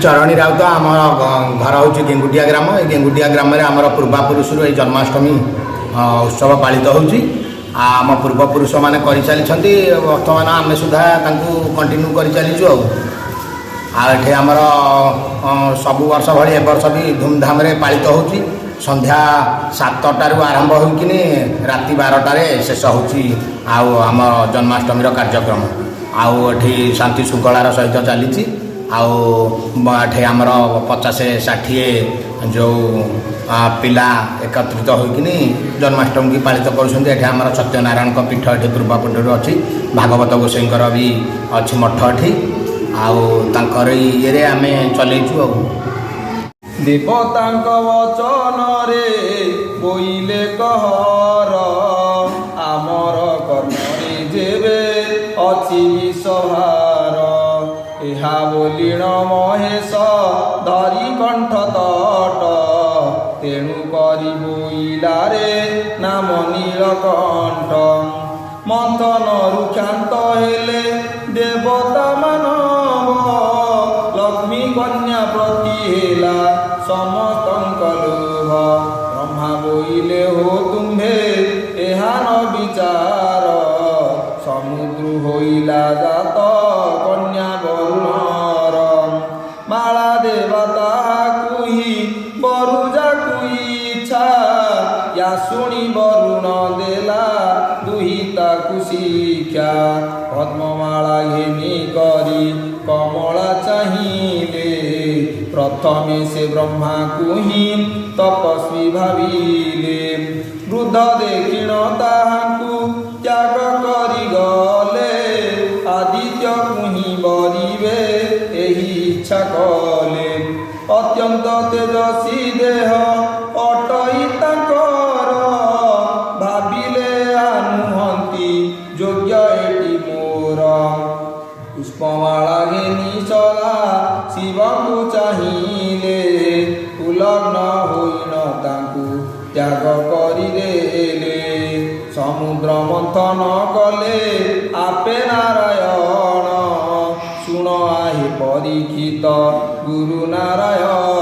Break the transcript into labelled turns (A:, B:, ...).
A: ଚରଣୀ ରାଉତ। ଆମର ଘର ହେଉଛି ଗେଙ୍ଗୁଟିଆ ଗ୍ରାମ। ଏଇ ଗେଙ୍ଗୁଟିଆ ଗ୍ରାମରେ ଆମର ପୂର୍ବାପୁରୁଷରୁ ଏଇ ଜନ୍ମାଷ୍ଟମୀ ଉତ୍ସବ ପାଳିତ ହେଉଛି। ଆଉ ଆମ ପୂର୍ବପୁରୁଷମାନେ କରିଚାଲିଛନ୍ତି, ବର୍ତ୍ତମାନ ଆମେ ସୁଦ୍ଧା ତାଙ୍କୁ କଣ୍ଟିନ୍ୟୁ କରିଚାଲିଛୁ। ଆଉ ଆଉ ଏଠି ଆମର ସବୁ ବର୍ଷ ଭଳି ଏ ବର୍ଷ ବି ଧୁମଧାମରେ ପାଳିତ ହେଉଛି। ସନ୍ଧ୍ୟା 7ଟାରୁ ଆରମ୍ଭ ହୋଇକିନି ରାତି 12ଟାରେ ଶେଷ ହେଉଛି ଆଉ ଆମ ଜନ୍ମାଷ୍ଟମୀର କାର୍ଯ୍ୟକ୍ରମ। ଆଉ ଏଠି ଶାନ୍ତି ଶୃଙ୍ଖଳାର ସହିତ ଚାଲିଛି। ଆଉ ଏଠି ଆମର 50-60 ଯେଉଁ ପିଲା ଏକତ୍ରିତ ହୋଇକିନି ଜନ୍ମାଷ୍ଟମୀକି ପାଳିତ କରୁଛନ୍ତି। ଏଠି ଆମର ସତ୍ୟନାରାୟଣଙ୍କ ପୀଠ ଏଠି ପୂର୍ବାପଟରୁ ଅଛି। ଭାଗବତ ଗୋସାଇଙ୍କର ବି ଅଛି ମଠ ଏଠି। ଆଉ ତାଙ୍କର ଇଏରେ ଆମେ ଚଲେଇଛୁ। ଆଉ
B: ଦେବତାଙ୍କ ବଚନରେ ବୋଇଲେ କହର, ଆମର କର୍ମରେ ଯେବେ ଅଛି ବିଷଭାର। ଏହା ବୋଲିଣ ମହେଶ ଧରି କଣ୍ଠ ତଟ, ତେଣୁ କରି ବୋଇଲାରେ ନାମ ନୀଳକଣ୍ଠ। ମନ୍ଥନରୁ କ୍ଷାନ୍ତ ହେଲେ ଦେବତା ମାନବ, ଲକ୍ଷ୍ମୀ କନ୍ୟା ପ୍ରତି ହେଲା ସମସ୍ତଙ୍କ ଲୋଭ। ବ୍ରହ୍ମା ବୋଇଲେ, ହୋ ତୁମ୍ଭେ ଏହା ନ ବିଚାର, ସମୁଦ୍ରୁ ହୋଇଲା ଜାତ କନ୍ୟା ବରୁଣର। ମାଳା ଦେବା ତାହାକୁ ହିଁ ବରୁ ଯାକୁ ଇଚ୍ଛା, ୟା ଶୁଣି ବରୁଣ ଦେଲା ଦୁହିତାକୁ ଶିକ୍ଷା। ପଦ୍ମମାଳା ଘେନି କରି କମଳା ଚାହିଁଲେ, ପ୍ରଥମେ ସେ ବ୍ରହ୍ମାକୁ ହିଁ ତପସ୍ୱୀ ଭାବିଲେ। ବୃଦ୍ଧ ଦେଖିଣ ତାହାଙ୍କୁ ତ୍ୟାଗ କରିଗଲେ, ଆଦିତ୍ୟକୁ ହିଁ ବରିବେ ଏହି ଇଚ୍ଛା କଲେ। ଅତ୍ୟନ୍ତ ତେଜସ୍ୱୀ ଦେହ ଅଟଇ ତାଙ୍କର, ଭାବିଲେ ନୁହନ୍ତି ଯୋଗ୍ୟ ଏଟି ମୋର। ପୁଷ୍ପମାଳା ଘେନି ସଦା ଶିବଙ୍କୁ ଚାହିଁଲେ, ଉଲଗ୍ନ ହୋଇଣ ତାଙ୍କୁ ତ୍ୟାଗ କରିଦେଲେ। ସମୁଦ୍ର ମନ୍ଥନ କଲେ ଆପେ ନାରାୟଣ, ଶୁଣ ଆହେ ପରୀକ୍ଷିତ ଗୁରୁ ନାରାୟଣ।